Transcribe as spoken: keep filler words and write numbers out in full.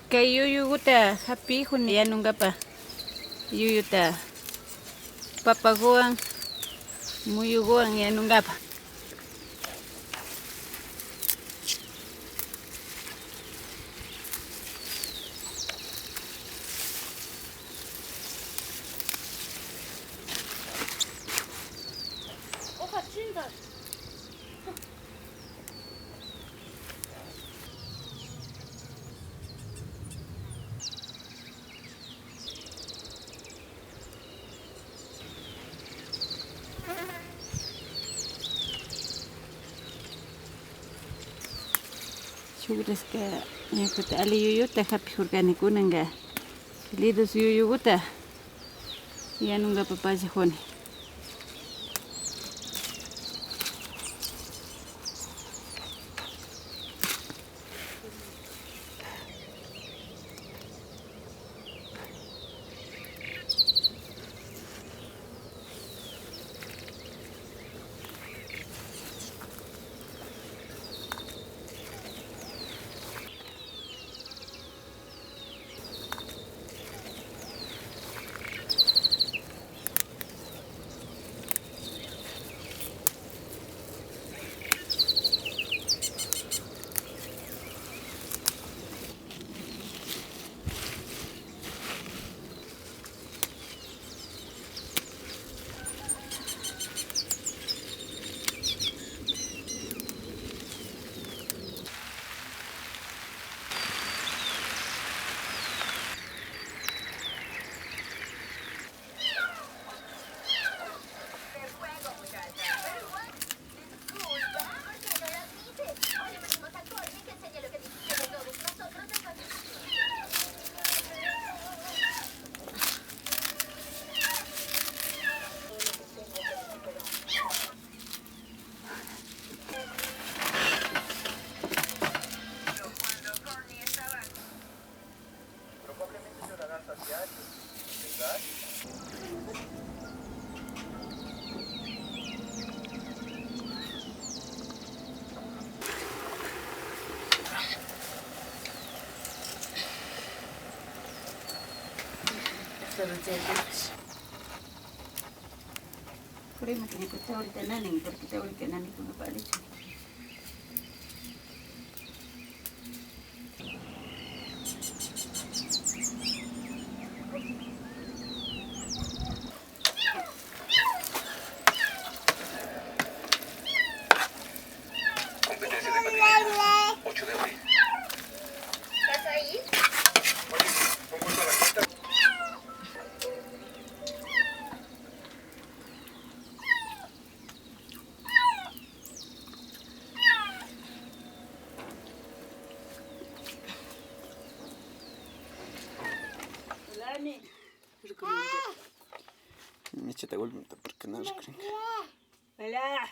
Kay yuyuguta japijuni yanunkapa, yuyuta papaguwan, muyuguwan yanunkapa. Shugrashka ña kutin ali yuyuta japijurkani, kunanka lidos yuyuguta yanunkapa pallajuni. Probablemente llorarás a diario, ¿verdad? Pero te digo, por ahí me tenía que estar ahorita nadie, porque te ahorita nadie con los palitos. Competencia de patinaje, ocho de abril. ¿Estás ahí? Oye, ¿cómo está la cuenta? Mechata golpenta porque no recreen. Hola.